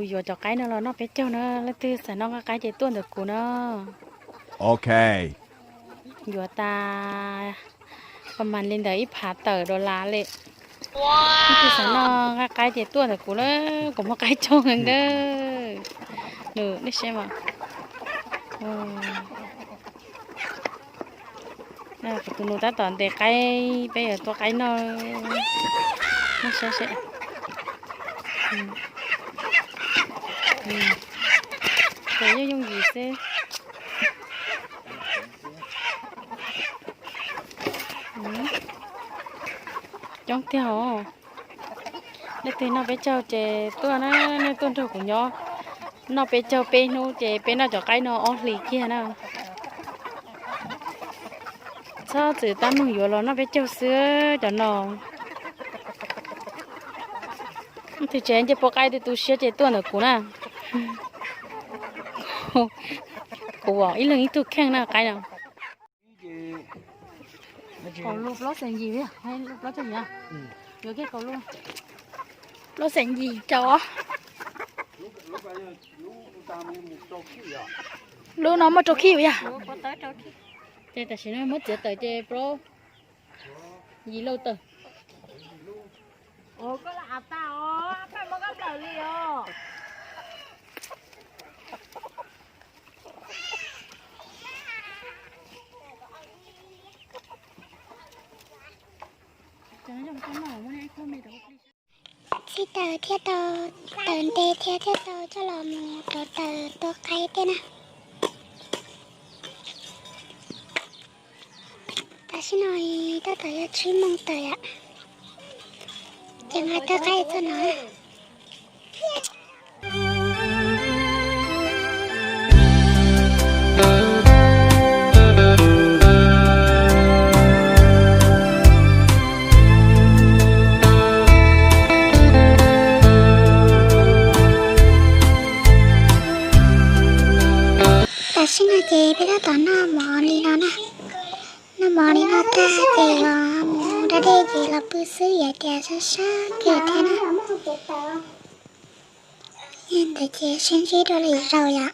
Yuav cov qaib no los noj peb caug na, leej twg xav noj nqaij qaib ces tuaj ntawm kuv na. Ok. Yuav tas pab mas li ntawm ib phav tawm dollar li. Leej twg xav noj nqaij qaib ces tuaj ntawm kuv na, kuv muaj qaib coob heev ntag. Nws nej saib mas. Kuv tus nus tab tom ntes qaib, peb yuav tua qaib noj. Nej saib seb. Ces yooj yooj yim xwb. Coob tiag os. Leej twg noj peb caug ces tuaj na, nej tuaj nrog kuv nyob noj peb caug peb hnub ces peb noj cov qaib no ob hlis kiag na. Txhob txwm tab meeg yuav los noj peb caug xwb cov no. Leej twg tseem nce puas qaib twg tu siab ces tuaj ntawm kuv na. Kuv ib leeg ib tug kheej na qaib no. Plaub xeem yim caum. Lub no muaj rau khij yom? Ces tam sim no muab txiav tawm ces plaub yim lauj tawm. Txhij taws thiaj tau, taws nte thiab thiaj tau coj los mus rauv taws tua qaib thiab na. Tam sim no tab tom yuav tsib moos tawm yom, ces nqa coj qaib txog no. Tam sim no ces peb tab tom noj mov li no na. Noj mov li no tag ces yuav mus da dej ces los pw xwb, yog tias sab sab kawg thiab na. Ntawd ces sib ntsib dua lwm zaus yom.